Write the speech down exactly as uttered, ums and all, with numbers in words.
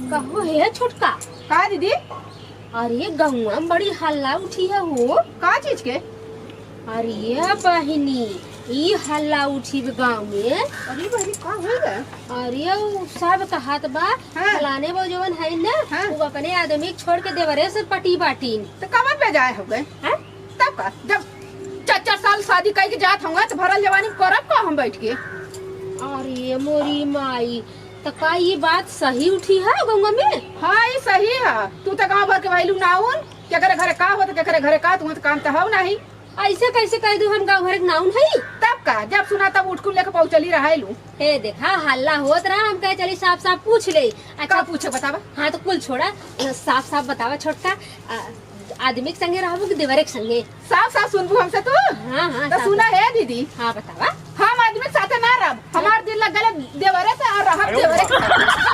कहो हे छोटका। का दीदी? अरे गौवा में बड़ी हल्ला उठी है हो। का चीज के? अरे बहिनी, ई हल्ला उठी बे गाँव में। अरे बहिनी, का हो गए? अरे उ सब कहत बा, हाँ। फलाने बो जवन है ना, हाँ। उ अपने आदमी के छोड़ के देवरे से पटी बाटिन। तो कवन पे जाए हो गए? हाँ? तब का, जब चार चार साल शादी कई के जात होंगे तो भरल जवानी में करब का हम बैठ के? अरे मोरी माई, त का ये बात सही उठी है गौवा में? हाँ, ये सही है। तू तो गाँव भर के भइलू नाउन, केकरे घरे का होत, केकरे घरे का, तू तो काम तो हौ नहीं। ऐसे कैसे कह दू हम गाँव भर के नाउन है? तब का, जब सुना तब उठकू लेके पहुँचली रहलू। हे देखा, हल्ला होत रहा, हम कहे चली साफ साफ पूछ ले। अच्छा, का पूछे बतावा? हाँ तो कुल छोड़ा, साफ साफ बतावा छोटका, आ, आदमी के संगे रहबू कि देवरे के संगे? साफ साफ सुनबू हमसे तू? हाँ, हाँ, तो साफ सुना साफ। हे दीदी। हाँ, बतावा। हम आदमी के साथे ना रहब, हमार दिल लग गले देवरे से और रहब अरे देवरे के साथे।